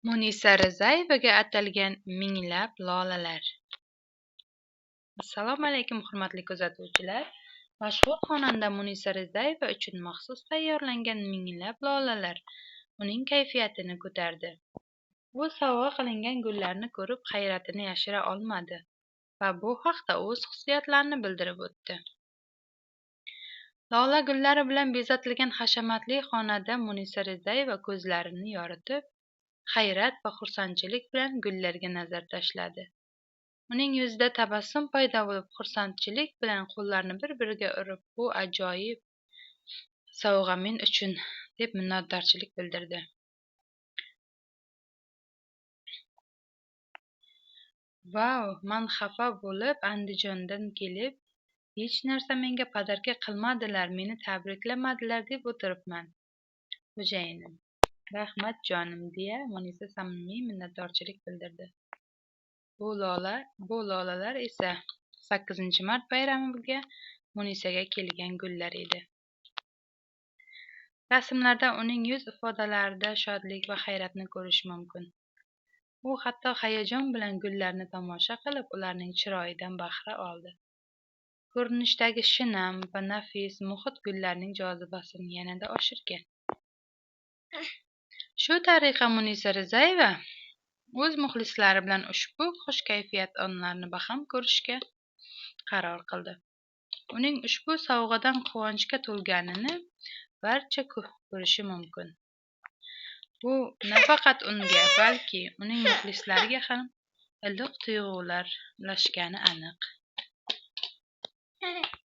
Munisa Rizayevaga atalgan minglab lolalar. Assalomu alaykum, hurmatli kuzatuvchilar. Mashhur xonanda Munisa Rizayeva uchun maxsus tayyorlangan minglab lolalar uning kayfiyatini ko'tardi. U sovg'a qilingan gullarni ko'rib hayratini yashira olmadi va bu haqda o'z hissiyotlarini bildirib o'tdi. Lola gullari bilan bezatilgan hashamatli xonada Munisa Rizayeva ko'zlarini yoritib, hayrat va xursandchilik bilan gullarga nazar tashladi. Uning yuzida tabassum paydo bo'lib, xursandchilik bilan qo'llarini bir-biriga urib, "Bu ajoyib sovg'a men uchun", deb minnatdorchilik bildirdi. "Vau, man xafa bo'lib Andijondan kelib, hech narsa menga podarka qilmadilar, meni tabriklamadilar deb o'tiribman. Xo'jayinim, rahmat jonim", deya Munisa samimiy minnatdorchilik bildirdi. Bu lolalar esa 8-mart bayramiga Munisaga kelgan gullar edi. Rasmlarda uning yuz ifodalarida shodlik va hayratni ko'rish mumkin. U hatto hayajon bilan gullarni tomosha qilib, ularning chiroyidan bahra oldi. Ko'rinishdagi shinam va nafis muhit gullarning jozibasini yanada oshirgan. Shu tariqa Munisa Rizayeva o'z muxlislari bilan ushbu xushkayfiyat onlarini baham ko'rishga qaror qildi. Uning ushbu sovg'adan quvonchga to'lganini barcha ko'rishi mumkin. Bu nafaqat unga, balki uning muxlislariga ham iliq tuyg'ular ulashgani aniq.